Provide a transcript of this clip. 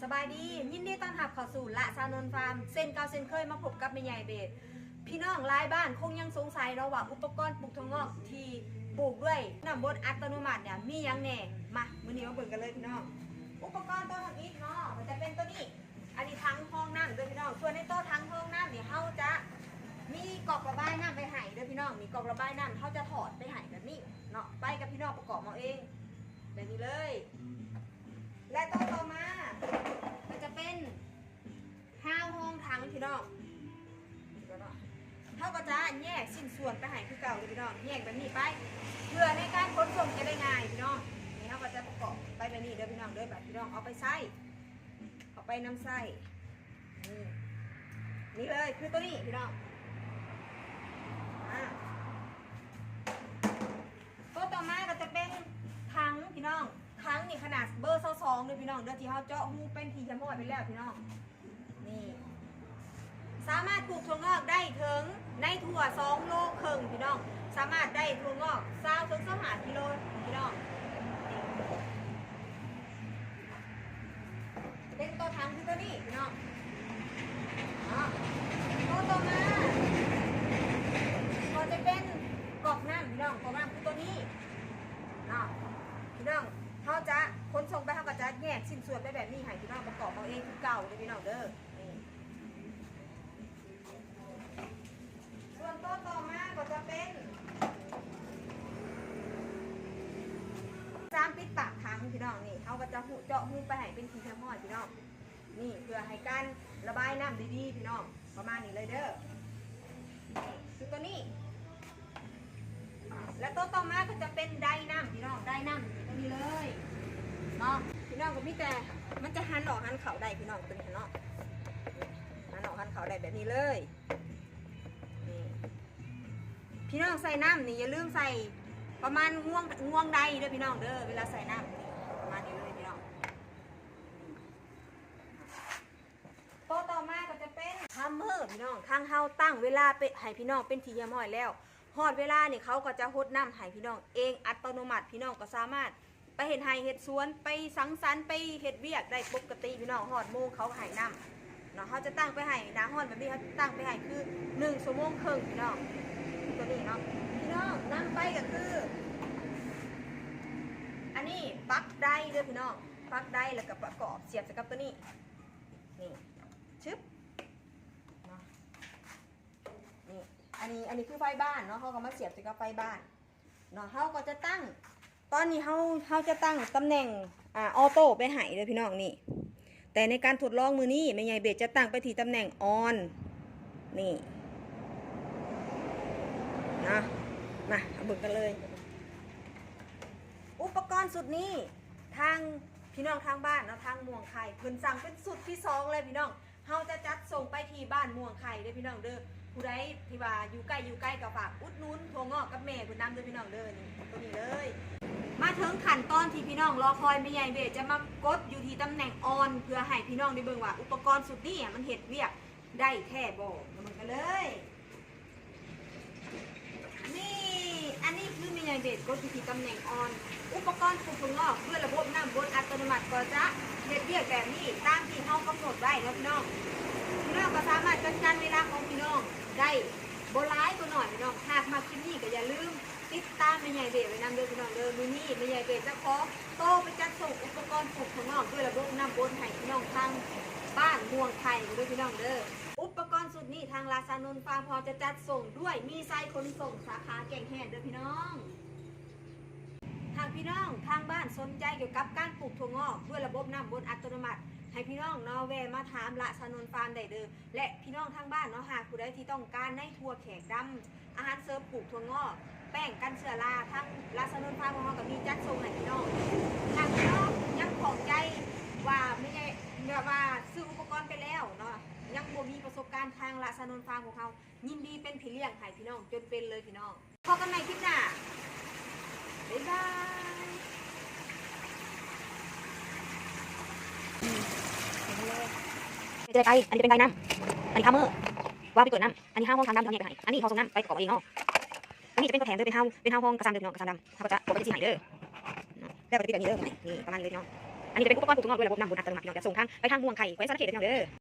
ສະບາຍດີ ຍິນດີຕ້ອນຮັບເຂົ້າສູ່ລະຊານນຟາມ ເຊັ່ນເກົ່າເຊັ່ນເຄີຍ ມາພົບກັບແມ່ໃຫຍ່ເບດ. ພີ່ນ້ອງຫຼາຍບ້ານຄົງຍັງສົງໄສເນາະວ່າ ອຸປະກອນປູກຖົ່ວງອກທີ່ປູກດ້ວຍນ້ຳບົດອັດຕະໂນມັດເນ່ຍ ມີຫຍັງແດ່? ມາ ມື້ນີ້ມາເບິ່ງກັນເລີຍພີ່ນ້ອງ. ອຸປະກອນໂຕທຳອິດເນາະ ມັນຈະເປັນໂຕນີ້. ອັນນີ້ຖັງຮອງນ້ຳເດີພີ່ນ້ອງ. ສ່ວນໃນໂຕຖັງຮອງນ້ຳນີ້ ເຮົາຈະມີກອກລະບາຍນ້ຳໄວ້ໃຫ້ເດີພີ່ນ້ອງ. ມີກອກລະບາຍນ້ຳ ເຮົາຈະຖອດໄປໃຫ້ແບບນີ້ເນາະ ໄປກັບພີ່ນ້ອງປະກອບເອົາເອງ ແບບນີ້ເລີຍ. ແລະໂຕຕໍ່ມາກໍຈະເປັນຮາວຮອງຖັງພີ່ນ້ອງ. ເຮົາກໍຈະແຍກຊິ້ນສ່ວນໄປໃຫ້ຄືເກົ່າເດີພີ່ນ້ອງ ແຍກແບບນີ້ໄປ ເພື່ອໃນການຂົນສົ່ງຈະໄດ້ງ່າຍພີ່ນ້ອງ. ນີ້ເຮົາກໍຈະປະກອບໄປແບບນີ້ເດີພີ່ນ້ອງເດີ. ບາດພີ່ນ້ອງເອົາໄປໃຊ້ ເອົາໄປນຳໃຊ້ ນີ້ ນີ້ເລີຍ ຄືໂຕນີ້ພີ່ນ້ອງ. ອາ ໂຕຕໍ່ມາກໍຈະເປັນຖັງພີ່ນ້ອງ. ຖັງນີ້ຂະໜາດເບີຊາວສອງເດີພີ່ນ້ອງເດີ ທີ່ເຮົາເຈາະຮູເປັນທີ່ຮຽບຮ້ອຍໄປແລ້ວພີ່ນ້ອງ. ນີ້ ສາມາດປູກຖົ່ວງອກໄດ້ເຖິງໃນທົ່ວສອງໂລເຄິ່ງພີ່ນ້ອງ. ສາມາດໄດ້ຖົ່ວງອກຊາວເຖິງຊາວຫ້າກິໂລພີ່ນ້ອງ. ເປັນໂຕຖັງຄືໂຕນີ້ພີ່ນ້ອງເນາະ. ໂຕຕໍ່ມາກໍຈະເປັນກອກນ້ຳພີ່ນ້ອງ. ກອກນ້ຳຄືໂຕນີ້ເນາະພີ່ນ້ອງ. ເຮົາຈະຂົນສົ່ງໄປ ເຮົາກໍຈະແຍກຊິ້ນສ່ວນໄປແບບນີ້ໃຫ້ພີ່ນ້ອງປະກອບເອົາເອງຄືເກົ່າເດີພີ່ນ້ອງເດີ. ນີ້ ສ່ວນໂຕຕໍ່ມາກໍຈະເປັນຊາມປິດປາກຖັງພີ່ນ້ອງ. ນີ້ ເຮົາກໍຈະເຈາະຮູໄປໃຫ້ເປັນທີ່ຮຽບຮ້ອຍພີ່ນ້ອງ. ນີ້ ເພື່ອໃຫ້ການລະບາຍນ້ຳໄດ້ດີພີ່ນ້ອງ ປະມານນີ້ເລີຍເດີ. ນີ້ ຄືໂຕນີ້ ແລະໂຕຕໍ່ມາກໍຈະເປັນໄດນ້ຳພີ່ນ້ອງ. ໄດນ້ຳນີ້ ໂຕນີ້ເລີຍເນາະ. ພີ່ນ້ອງກໍມີແຕ່ ມັນຈະຫັນອອກຫັນເຂົ້າໄດ້ພີ່ນ້ອງ ໂຕນີ້ເນາະ. ຫັນອອກຫັນເຂົ້າໄດ້ແບບນີ້ເລີຍ. ນີ້ ພີ່ນ້ອງໃສ່ນ້ຳນີ້ ຢ່າລືມໃສ່ປະມານງວງ ງວງໄດເດີພີ່ນ້ອງເດີ. ເວລາໃສ່ນ້ຳນີ້ ປະມານນີ້ເລີຍພີ່ນ້ອງ. ໂຕຕໍ່ມາກໍຈະເປັນທາມເມີພີ່ນ້ອງ. ທາງເຮົາຕັ້ງເວລາເປັນ ໃຫ້ພີ່ນ້ອງເປັນທີ່ຮຽບຮ້ອຍແລ້ວ. ຮອດເວລານີ້ເຂົາກໍຈະຫົດນ້ຳໃຫ້ພີ່ນ້ອງເອງອັດຕະໂນມັດ. ພີ່ນ້ອງກໍສາມາດໄປເຮັດໄຮ່ເຮັດສວນ ໄປສັງສັນ ໄປເຮັດວຽກໄດ້ປົກກະຕິພີ່ນ້ອງ. ຮອດໂມງເຂົາກໍໃຫ້ນ້ຳເນາະ. ເຮົາຈະຕັ້ງໄປໃຫ້ ໜ້າຮ້ອນແບບນີ້ ເຮົາຕັ້ງໄປໃຫ້ຄືໜຶ່ງຊົ່ວໂມງເຄິ່ງພີ່ນ້ອງ. ໂຕນີ້ເນາະ ພີ່ນ້ອງນຳໄປກໍຄື ອັນນີ້ປັກໄດເດີພີ່ນ້ອງ. ປັກໄດ ແລ້ວກໍປະກອບສຽບໃສ່ກັບໂຕນີ້. ນີ້ ຊຶບ ເນາະ. ນີ້ ອັນນີ້ ອັນນີ້ຄືໄຟບ້ານເນາະ ເຮົາກໍມາສຽບໃສ່ກັບໄຟບ້ານເນາະ. ເຮົາກໍຈະຕັ້ງ ຕອນນີ້ເຮົາ ເຮົາຈະຕັ້ງຕຳແໜ່ງ ອາ ອໍໂຕ້ໄປໃຫ້ເດີພີ່ນ້ອງ. ນີ້ ແຕ່ໃນການທົດລອງມື້ນີ້ ແມ່ໃຫຍ່ເບດຈະຕັ້ງໄປທີ່ຕຳແໜ່ງອອນ. ນີ້ ເນາະ ມາ ເຮົາເບິ່ງກັນເລີຍ. ອຸປະກອນຊຸດນີ້ ທາງພີ່ນ້ອງທາງບ້ານເນາະ ທາງມ່ວງໄຂ່ ເພິ່ນສັ່ງເປັນຊຸດທີສອງເລີຍພີ່ນ້ອງ. ເຮົາຈະຈັດສົ່ງໄປທີ່ບ້ານມ່ວງໄຂ່ເດີພີ່ນ້ອງເດີ. ຜູ້ໃດທີ່ວ່າຢູ່ໃກ້ຢູ່ໄກກໍຝາກອຸດໜູນຖົ່ວງອກກັບແມ່ເພິ່ນນຳເດີພີ່ນ້ອງເດີ. ນີ້ ໂຕນີ້ເລີຍ. ມາເຖິງຂັ້ນຕອນທີ່ພີ່ນ້ອງລໍຄອຍ ແມ່ໃຫຍ່ເບດຈະມາກົດຢູ່ທີ່ຕຳແໜ່ງອອນ ເພື່ອໃຫ້ພີ່ນ້ອງໄດ້ເບິ່ງວ່າອຸປະກອນຊຸດນີ້ມັນເຮັດວຽກໄດ້ແທ້ບໍ່. ມາເບິ່ງກັນເລີຍ. ນີ້ ອັນນີ້ຄືແມ່ໃຫຍ່ເບດກົດຢູ່ທີ່ຕຳແໜ່ງອອນ. ອຸປະກອນປູກຖົ່ວງອກດ້ວຍລະບົບນ້ຳບົດອັດຕະໂນມັດກໍຈະເຮັດວຽກແບບນີ້ຕາມທີ່ເຮົາກຳນົດໄວ້ເນາະພີ່ນ້ອງ. ພີ່ນ້ອງກໍສາມາດຈັດການເວລາຂອງພີ່ນ້ອງໄດ້ບໍ່ຫຼາຍກໍໜ້ອຍພີ່ນ້ອງ. ຫາກມັກຄລິບນີ້ກໍຢ່າລືມຕິດຕາມແມ່ໃຫຍ່ເບດໄວ້ນຳເດີພີ່ນ້ອງເດີ. ມື້ນີ້ແມ່ໃຫຍ່ເບດຈະຂໍໂຕໄປຈັດສົ່ງອຸປະກອນປູກຖົ່ວງອກດ້ວຍລະບົບນ້ຳບົດໃຫ້ພີ່ນ້ອງທາງບ້ານມ່ວງໄຂ່ເດີພີ່ນ້ອງເດີ. ອຸປະກອນຊຸດນີ້ທາງລາຊານົນຟາມເຮົາຈະຈັດສົ່ງດ້ວຍມີໄຊຂົນສົ່ງສາຂາແກ້ງແຮດເດີພີ່ນ້ອງ. ຫາກພີ່ນ້ອງທາງບ້ານສົນໃຈກ່ຽວກັບການປູກຖົ່ວງອກດ້ວຍລະບົບນ້ຳບົດອັດຕະໂນມັດ ໃຫ້ພີ່ນ້ອງເນາະແວ່ມາຖາມລາຊານົນຟາມໄດ້ເດີ. ແລະ ພີ່ນ້ອງທາງບ້ານເນາະ ຫາກຜູ້ໃດທີ່ຕ້ອງການໃນຖົ່ວແຂກດຳ ອາຫານເສີມ ປູກຖົ່ວງອກ ແປ້ງກັນເຊື້ອລາ ທາງລາຊານົນຟາມຂອງເຮົາກໍມີຈັດສົ່ງໃຫ້ພີ່ນ້ອງ. ຫາກພີ່ນ້ອງຍັງຂ້ອງໃຈວ່າແມ່ໃຫຍ່ ແບບວ່າຊື້ອຸປະກອນໄປແລ້ວເນາະ ຍັງບໍ່ມີປະສົບການ ທາງລາຊານົນຟາມຂອງເຮົາຍິນດີເປັນພີ່ລ້ຽງໃຫ້ພີ່ນ້ອງຈົນເປັນເລີຍພີ່ນ້ອງ. ພົບກັນໃໝ່ຄລິບໜ້າ ບາຍບາຍ. ເປັນໄດ ອັນນີ້ເປັນໄດນ້ຳ ອັນນີ້ຄາເມີ ວາວພິກເກີດນ້ຳ. ອັນນີ້ຮາວຮອງຖັງດຳທີ່ເຮົາແຍກໄປໃຫ້ ອັນນີ້ຮອງສົ່ງນ້ຳໄປປະກອບເອົາເອງເນາະ. ອັນນີ້ຈະເປັນຕົວແຖມເດີ ເປັນຮາວ ເປັນຮາວຮອງກະຊຳເດີພີ່ນ້ອງ ກະຊຳດຳ ເຮົາກໍຈະ ເອົາໄປເປັນສີໃຫ້ເດີ. ແລ້ວກໍຈະຕິດແບບນີ້ເດີ ນີ້ປະມານນີ້ເລີຍພີ່ນ້ອງ. ອັນນີ້ຈະເປັນອຸປະກອນປູກຖົ່ວງອກດ້ວຍລະບົບນ້ຳໝູນອັດຕະໂນມັດ ພີ່ນ້ອງ ຈະສົ່ງທາງໄປທາງມ່ວງໄຂ່ ແຂວງສະຫວັນນະເຂດເດີ ພີ່ນ້ອງເດີ.